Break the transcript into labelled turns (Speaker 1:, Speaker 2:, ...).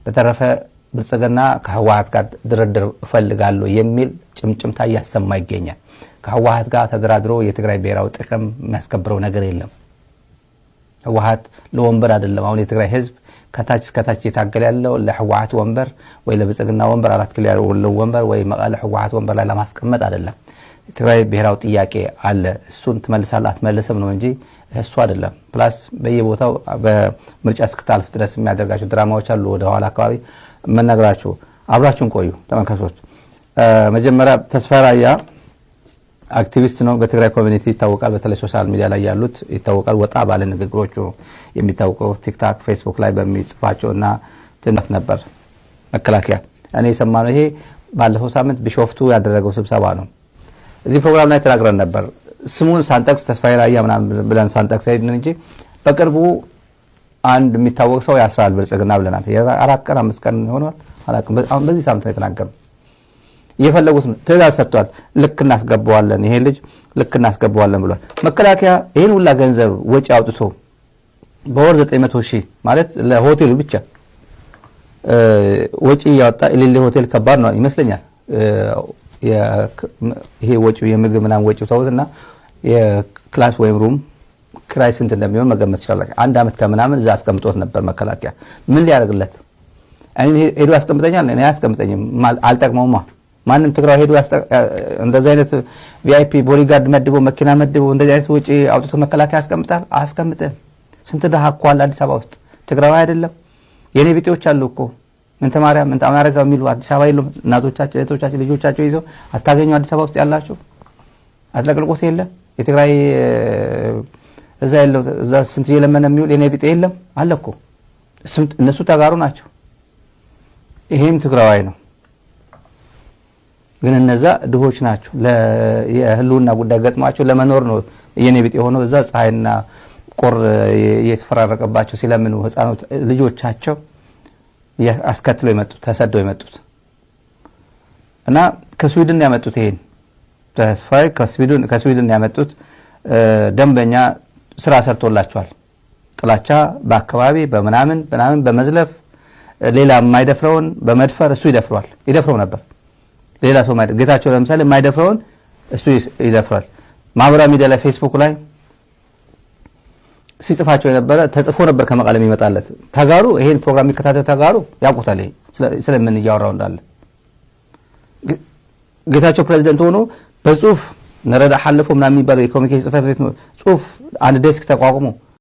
Speaker 1: በተረፈ ብልጽግና ከህወሓት ጋር ድርድር እፈልጋለሁ የሚል ጭምጭምታ እያሰማ ይገኛል። ከህወሓት ጋር ተደራድሮ የትግራይ ብሔራዊ ጥቅም የሚያስከብረው ነገር የለም። ህወሓት ለወንበር አይደለም። አሁን የትግራይ ህዝብ ከታች እስከታች እየታገለ ያለው ለህወሓት ወንበር ወይ ለብልጽግና ወንበር፣ 4 ኪሎ ያለው ወንበር ወይ መቀለ ህወሓት ወንበር ላይ ለማስቀመጥ አይደለም። የትግራይ ብሔራዊ ጥያቄ አለ። እሱን ትመልሳለህ አትመልስም ነው እንጂ እሱ አይደለም። Plus በየቦታው በምርጫ እስክታልፍ ድረስ የሚያደርጋቸው ድራማዎች አሉ። ወደኋላ አካባቢ የምነግራችሁ፣ አብራችሁን ቆዩ ተመልካቾች። መጀመሪያ ተስፋዬ ራያ አክቲቪስት ነው። በትግራይ community ይታወቃል። በተለይ social media ላይ ያሉት ይታወቃል። ወጣ ባለ ንግግሮቹ የሚታወቀው TikTok፣ Facebook ላይ በሚጽፋቸው እና ትነት ነበር። መከላከያ እኔ የሰማነው ይሄ ባለፈው ሳምንት ቢሾፍቱ ያደረገው ስብሰባ ነው። እዚህ ፕሮግራም ላይ ተናግረን ነበር። ስሙን ሳንጠቅስ፣ ተስፋዬ ራያ ምናምን ብለን ሳንጠቅስ ሄድን እንጂ በቅርቡ አንድ የሚታወቅ ሰው ያስራል ብልጽግና ብለናል። 4 ቀን 5 ቀን ሆኗል፣ አላውቅም። አሁን በዚህ ሳምንት ነው የተናገረው። እየፈለጉት ነው። ትእዛዝ ሰጥቷል። ልክ እናስገባዋለን፣ ይሄ ልጅ ልክ እናስገባዋለን ብሏል። መከላከያ ይህን ሁላ ገንዘብ ወጪ አውጥቶ በወር 900 ሺህ ማለት ለሆቴሉ ብቻ ወጪ እያወጣ፣ ኢሊሊ ሆቴል ከባድ ነው ይመስለኛል። ይሄ ወጪው የምግብ ምናምን ወጪው ተውትና የ class ወይም room ክራይ ስንት እንደሚሆን መገመት ትችላላችሁ። አንድ ዓመት ከምናምን እዛ አስቀምጦት ነበር መከላከያ። ምን ሊያደርግለት? እኔ ሄዶ ያስቀምጠኛል? እኔ አያስቀምጠኝም፣ አልጠቅመውማ። ማንም ትግራዊ ሄዶ እንደዚህ አይነት VIP bodyguard መድቦ፣ መኪና መድቦ፣ እንደዚህ አይነት ወጪ አውጥቶ መከላከያ ያስቀምጣል? አያስቀምጥም። ስንት ድሃ እኮ አለ አዲስ አበባ ውስጥ፣ ትግራዊ አይደለም። የኔ ቢጤዎች አሉ እኮ፣ ምንተ ማርያም ምንተ አማረጋ የሚሉ አዲስ አበባ የሉም? እናቶቻቸው፣ እህቶቻቸው፣ ልጆቻቸው ይዘው አታገኙ? አዲስ አበባ ውስጥ ያላችሁ አጥለቅልቆት የለ? የትግራይ እዛ ያለው እዛ ስንት እየለመነ የሚውል የኔ ቢጤ የለም? አለ እኮ። እነሱ ተጋሩ ናቸው። ይሄም ትግራዋይ ነው። ግን እነዛ ድሆች ናቸው። የህልውና ጉዳይ ገጥሟቸው ለመኖር ነው የኔ ቢጤ ሆነው እዛ ፀሐይና ቁር እየተፈራረቀባቸው ሲለምኑ ህፃኖት ልጆቻቸው አስከትለው የመጡት፣ ተሰደው የመጡት። እና ከስዊድን ያመጡት፣ ይሄን ተስፋዬ ከስዊድን ያመጡት ደንበኛ ስራ ሰርቶላቸዋል። ጥላቻ በአካባቢ በምናምን ምናምን በመዝለፍ፣ ሌላ የማይደፍረውን በመድፈር እሱ ይደፍረዋል፣ ይደፍረው ነበር። ሌላ ሰው፣ ጌታቸው ለምሳሌ የማይደፍረውን እሱ ይደፍራል። ማህበራዊ ሚዲያ ላይ፣ ፌስቡክ ላይ ሲጽፋቸው የነበረ ተጽፎ ነበር ከመቀለ የሚመጣለት። ተጋሩ፣ ይሄን ፕሮግራም የሚከታተል ተጋሩ ያውቁታል። ይሄ ስለምን እያወራው እንዳለ። ጌታቸው ፕሬዚደንት ሆኖ በጽሁፍ ነረዳ ሓልፎ ምናምን የሚባለው የ communication ጽህፈት ቤት ጽሁፍ አንድ desk ተቋቁሞ